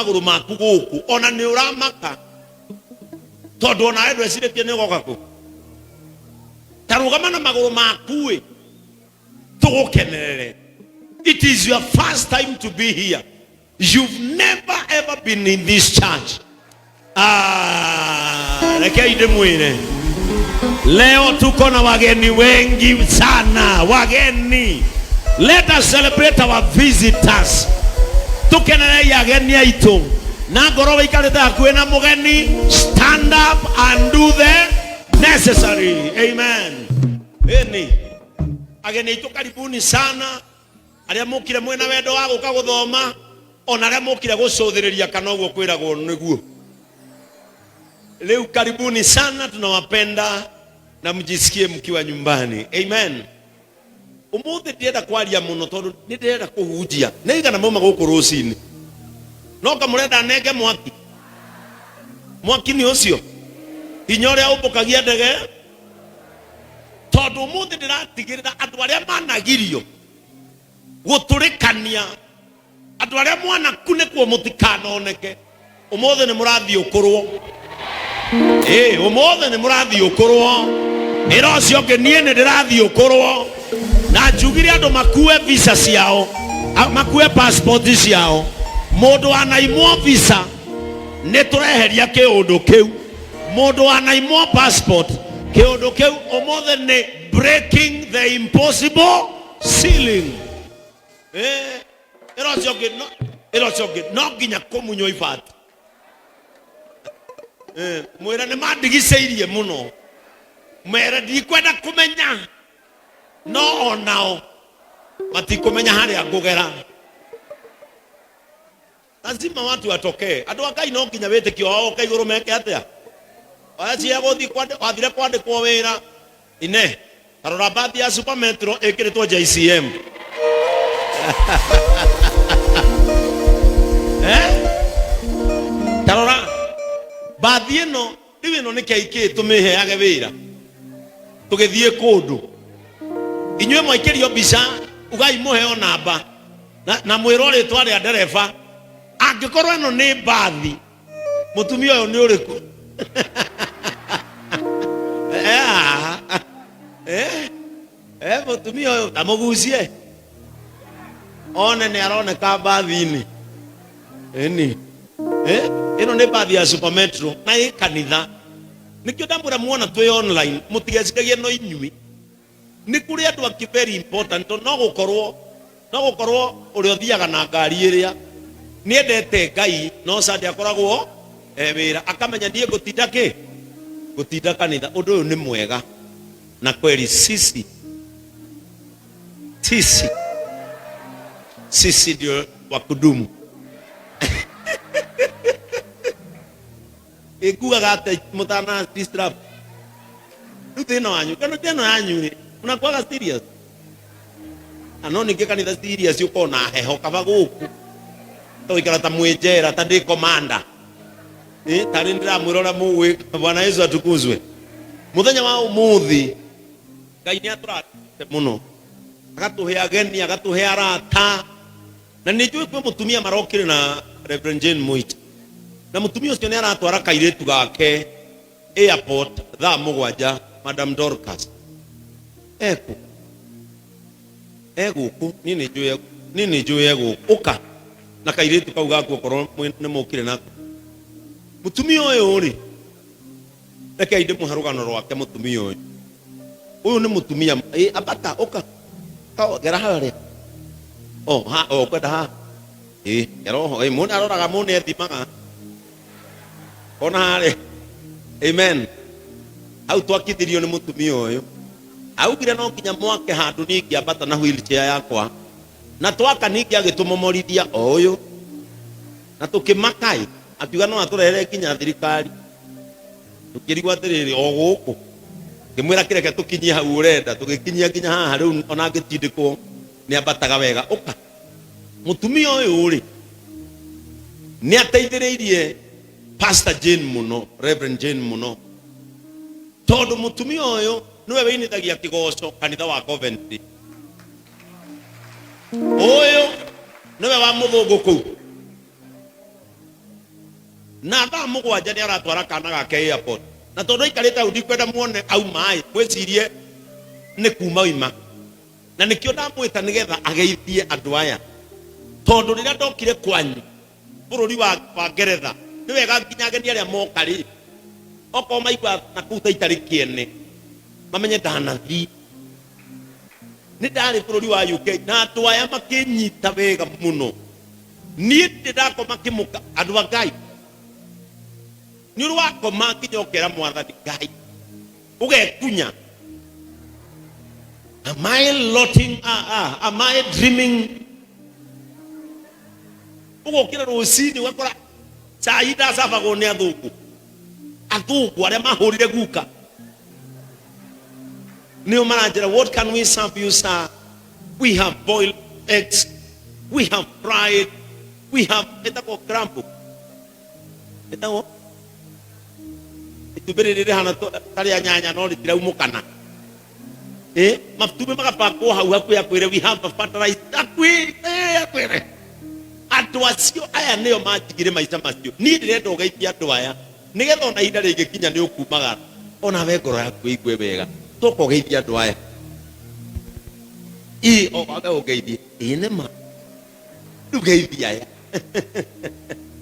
Magũrũ maku gũkũ ona nĩ ũramaka tondũ onawe ndwecirĩtie nĩ ũgoka kũ ta rũgama na magũrũ maku ĩ tũgũkenerere. It is your first time to be here. You've never ever been in this church. Ah, rekei ndĩmwĩre, leo tuko na wageni wengi sana. Wageni, let us celebrate our visitors. Tukenerei ageni aitũ na ngorwo wĩikarĩte hakuhĩ na mũgeni, stand up and do the necessary. Amen. Ĩni ageni aitũ, karibuni sana, arĩa mũkire mwĩna wendo wa gũka gũthoma ona arĩa mũkire gũcũthĩrĩria kana ũguo kwĩragwo nĩguo rĩu. Karibuni sana, tunawapenda na mjisikie mkiwa nyumbani. Amen. Umuthi ndirenda kwaria muno tondu nĩ ndĩrenda kũhunjia. Nĩ igana mauma gũkũ rũcinĩ no kamũrenda nenge mwaki. Mwaki nĩ ũcio hinya ũrĩa ũmbũkagia ndege, tondũ ũmũthĩ ndĩratigĩrĩra andũ arĩa managirio gũtũrĩkania, andũ arĩa mwanakunĩkwo mũtikanoneke, ũmũthĩ nĩ mũrathiĩ ũkũrwo. Ĩ ũmũthĩ nĩ mũrathiĩ ũkũrwo. Ĩra ũcio ũngĩ, niĩ nĩ ndĩrathiĩ ũkũrwo. Na njugire andũ makue visa ciao, makue passport ciao. Mũndũ wanaimwo visa, nĩ tũreheria kĩũndũ kĩu. Mũndũ wanaimwo passport, kĩũndũ kĩu ũmũthĩ nĩ breaking the impossible ceiling. Ĩra ũcio ũngĩ, ĩra ũcio ũngĩ, no nginya kũmunywo ibati. Mwĩra nĩ mandigicĩirie mũno, mere ndikwenda kũmenya, no onao matikũmenya harĩa ngũgera. Lazima watu watokee. Andũ a Ngai, no nginya wĩtĩkio wao ũke igũrũ. Meke atĩa? Acia gũthiĩ wathire kwandĩkwo wĩra ine tarora mbathi ya Super Metro ĩkĩrĩtwo JCM. Eh? Tarora mbathi ĩno rĩu, ĩno nĩ KK tũmĩheage wĩra tũgĩthiĩ kũndũ. Inyuĩ mwaikĩrio mbica, ugai mũheo namba na mwĩrwo rĩtwa rĩa ndereba. Angĩkorwo ĩno nĩ mbathi, mũtumia ũyũ nĩ ũrĩkũ? Mũtumia ũyũ ta mũgucie one nĩ aroneka mbathi-inĩ. Ĩni ĩno nĩ mbathi ya Super Metro na ĩ kanitha. Nĩkĩo ndamwĩra muona twĩ online, mũtigeciragie no inyuĩ. Nĩ kũrĩ andũ angĩ very important, tondũ no gũkorwo ũrĩa ũthiaga na ngari ĩrĩa nĩ endete Ngai, no Sunday akoragwo e wĩra, akamenya niĩ ngũtinda kĩ ngũtinda kanitha. Ũndũ ũyũ nĩ mwega na kweli. Sisi ndio wa kudumu. Ĩkuaga atĩa mũtana disturb rĩu thĩna wanyu kana ĩno yanyu rĩ, mnakuaga serious na no ningĩ kanitha serious ũkorwo na heho. Kaba gũkũ tũgũikara ta mwĩ njera, ta ndĩ commander. Tarĩ ndĩramwĩra ũrĩa mũgwĩka. Bwana Yesu atukuzwe. Mũthenya wa ũmũthĩ Ngai nĩ atũrathimĩte mũno, agatũhe ageni, agatũhe arata, na nĩ njũĩ kwĩ mũtumia marokire na Reverend Jane Moita, na mũtumia ũcio nĩ aratwara kairĩtu gake airport thaa 7. Madam Dorcas ekũ egũkũ. Niĩ nĩ njũĩ egũkũ. Ũka na kairĩtu kau gaku okorwo nĩ mũkire nako. Mũtumia ũyũ rĩ, rekei ndĩmũhe rũgano rwake. Mũtumia ũyũ, ũyũ nĩ mũtumia ambata ũka. Gera harĩa o ha o kwenda ha gera oho. Mũndũ aroraga, mũndũ ethimaga ona harĩa. Amen. Hau twakithirio nĩ mũtumia ũyũ, augire no nginya mwake handũ niĩ ingĩambata na wheelchair yakwa, na twaka ningĩ agĩtũmomorithia o ũyũ na tũkĩmakai, akiuga no atũrehere nginya thirikari. Tũkĩrigwo atĩrĩrĩ, o gũkũ ngĩmwĩra kĩreke tũkinyie hau ũrenda, tũgĩkinyia nginya haha. Rĩu ona angĩtindĩkwo nĩ ambataga wega. Ũka. Mũtumia ũyũ rĩ, nĩ ateithĩrĩirie Pastor Jane mũno, Reverend Jane mũno, tondũ mũtumia ũyũ nĩwe wĩinithagia kĩgoco kanitha wa Coventry. Ũyũ nĩwe wa mũthũngũ kũu. Na thaa 7 nĩ aratwara kana gake airport. Na tondũ aikarĩte hau ndikwenda muone auma ĩ, mwĩcirie nĩ kuma oima. Na nĩkĩo ndamwĩta nĩgetha ageithie andũ aya. Tondũ rĩrĩa ndokire kwanyu bũrũri wa Ngeretha, nĩ wega nginya ageni arĩa moka rĩ, okorwo maigua na kũu ta itarĩ kĩene, mamenye ndanathiĩ. Nĩ ndarĩ bũrũri wa UK na andũ aya makĩnyita wega mũno. Niĩ ndirĩ ndakoma kĩmũka, andũ a Ngai. Nĩ ũrĩ wakoma nginya ũkera Mwathani Ngai, ũgekunya. Am I lotting? Am I dreaming? Ũgokĩra rũcinĩ ũgakora cai ndacabagwo nĩ athũngũ. Athũngũ arĩa mahũrire guka. Nĩo maranjĩra, what can we serve you, sir? We have boiled eggs, we have fried, we have ĩtagwo crumble. Ĩtagwo itumbĩ rĩrĩ rĩhana ta rĩa nyanya no rĩtiraumũkana. Matumbĩ magabangwo hau hakuhĩ akwĩre we have a fertilizer hakuhĩ, akwĩre. Andũ acio aya nĩo manjigire maica macio. Niĩ ndĩrenda ũgeithie andũ aya nĩgetha ona ihinda rĩngĩkinya nĩ ũkumagara onawe ngoro yaku ĩigue wega. Toka ũgeithie andũ aya. Ĩ, o wambe ũngeithie. Ĩ, nĩ ma. Rĩu geithia aya.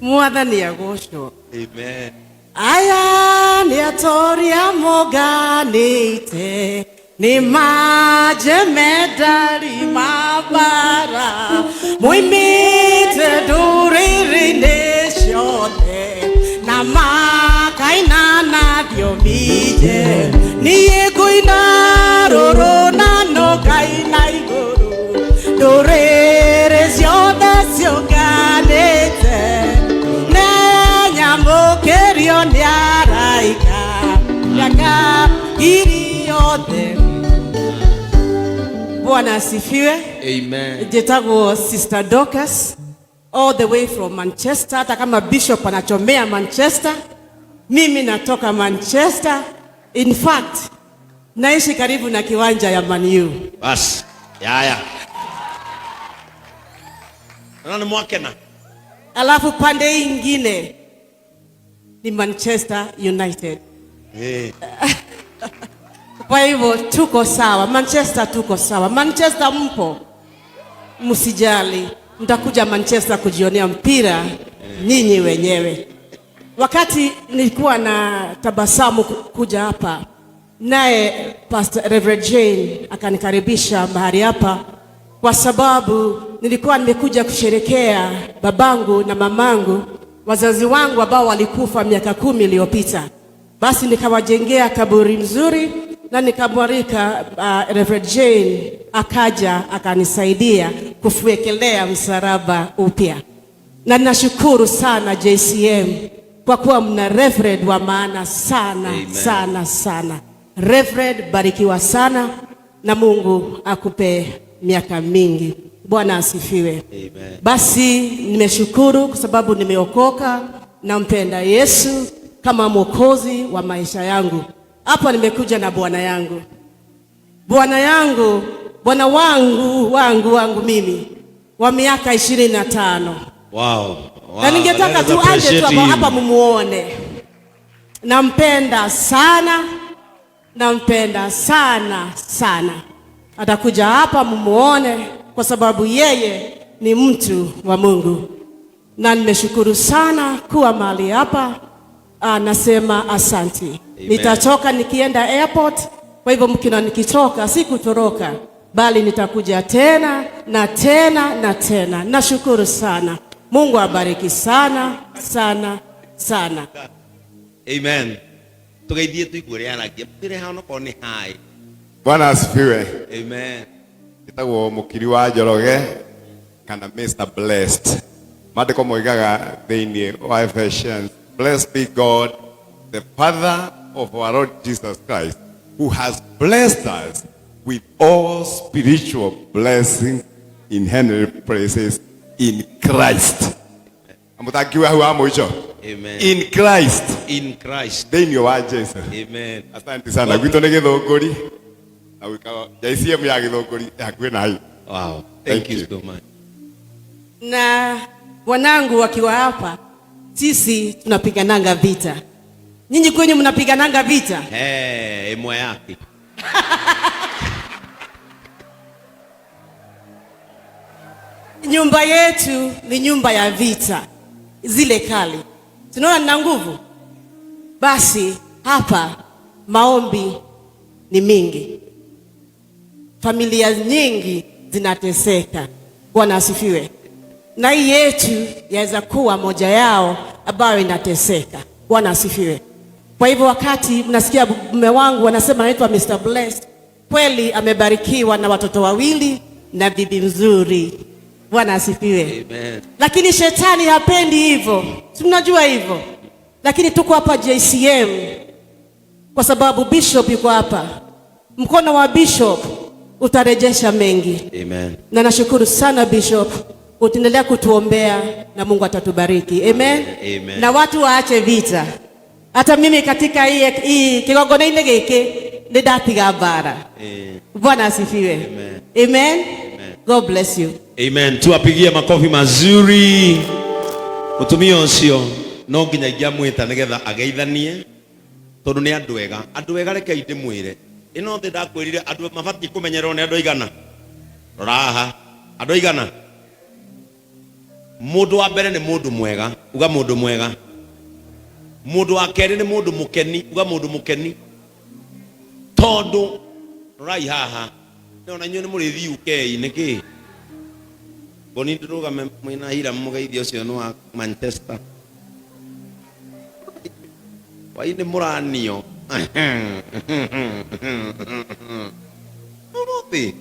Mwathani agocwo. Amen. Aya nĩ atoria monganĩte, nĩ majemedari ma mbara, moimĩte ndũrĩrĩ-inĩ ciothe, na makaina na thiomi njerũ. Niĩ ngũina rũrũ na no ngaina igũrũ, ndũrĩrĩ ciothe ciũnganĩte, nĩnyamũkĩrio nĩ araika mĩaka ngiri yothe. Bwana asifiwe. Amen. Njĩtagwo Sister Dorcas all the way from Manchester. Hata kama bishop anachomea Manchester, mimi natoka Manchester. In fact, naishi karibu na kiwanja ya Man U. Bas, yaya. Naona nĩ mwakena. Alafu pande hii ingine ni Manchester United. Kwa hivyo tuko sawa, Manchester tuko sawa. Manchester mpo, msijali, mtakuja Manchester kujionea mpira nyinyi wenyewe. Wakati nilikuwa na tabasamu kuja hapa, naye Pastor Reverend Jane akanikaribisha mahali hapa, kwa sababu nilikuwa nimekuja kusherekea babangu na mamangu, wazazi wangu ambao walikufa miaka 10 iliyopita. Basi nikawajengea kaburi mzuri na nikamwalika Reverend Jane akaja akanisaidia kufuekelea msalaba upya. Na nashukuru sana JCM kwa kuwa mna Reverend wa maana sana. Amen. Sana sana. Reverend, barikiwa sana na Mungu akupe miaka mingi. Bwana asifiwe. Amen. Basi nimeshukuru kwa sababu nimeokoka, nampenda Yesu kama mwokozi wa maisha yangu. Hapa nimekuja na bwana yangu. Bwana yangu, bwana wangu, wangu, wangu mimi wa miaka 25. Wow. Wow. Na ningetaka Let us tu aje tu appreciate him. hapa mumuone. Nampenda sana, nampenda sana sana. Atakuja hapa mumuone kwa sababu yeye ni mtu wa Mungu. Na nimeshukuru sana kuwa mahali hapa. Nasema asante. Amen. Nitatoka nikienda airport, kwa hivyo mkiona nikitoka si kutoroka, bali nitakuja tena na tena na tena. Nashukuru sana. Mungu abariki sana sana sana. Amen. Tugeithie tuigue ũrĩa aragia. Twĩre hano korwo nĩ hi. Bwana asifiwe. Amen. Njĩtagwo Mũkiri wa Njoroge kana Mr. Blessed. Maandĩko moigaga thĩinĩ wa Ephesians, blessed be God, the Father of our Lord Jesus Christ, who has blessed us with all spiritual blessings in heavenly places in Christ. Mũtangiuga hau wa mũico. Amen. In Christ. In Christ. Thĩinĩ wa Jesu. Amen. Asante sana. Gwitũ nĩ Gĩthũngũri. Na gwĩkaga JCM ya Gĩthũngũri hakuhĩ na hau. Wow. Thank Thank you you. so much. Na bwanangu akiwa hapa, Sisi tunapigananga vita. Nyinyi kwenyu mnapigananga vita? Hey, ĩmwe yake. Nyumba yetu ni nyumba ya vita, zile kali. Tunaona nina nguvu. Basi hapa maombi ni mingi, familia nyingi zinateseka. Bwana asifiwe. Na hii yetu yaweza kuwa moja yao ambayo inateseka. Bwana asifiwe. Kwa hivyo wakati mnasikia mume wangu anasema anaitwa Mr. Blessed, kweli amebarikiwa na watoto wawili na bibi mzuri. Bwana asifiwe. Amen. Lakini shetani hapendi hivyo, si mnajua hivyo. Lakini tuko hapa JCM kwa sababu bishop yuko hapa. Mkono wa bishop utarejesha mengi. Amen. Na nashukuru sana bishop, utaendelea kutuombea na Mungu atatubariki. Amen. Amen. Na watu waache vita. Hata mimi katika hii kigongona-inĩ gĩkĩ nĩ ndatiga mbara. Bwana asifiwe. Amen. Amen. God bless you. Amen. Tuwapigie makofi mazuri. Mutumia ũcio no nginya ingĩamwĩta nĩgetha ageithanie tondũ nĩ andũ ega. Andũ ega rekei ndĩmwĩre. Ĩno thĩ ndakwĩrire andũ mabatiĩ kũmenyererwo nĩ andũ aigana. Rora haha. Andũ aigana. Mũndũ wa mbere nĩ mũndũ mwega. Uga mũndũ mwega. Mũndũ wa kerĩ nĩ mũndũ mũkeni. Uga mũndũ mũkeni. Tondũ rorai haha. Ona inyuĩ nĩ mũrĩthiĩ UK nĩkĩ? Ngoni ndĩrũgame mwĩna Hiram mũgeithia ũcio nĩ wa Manchester. Hwaĩ-inĩ mũranio. Ũmũthĩ.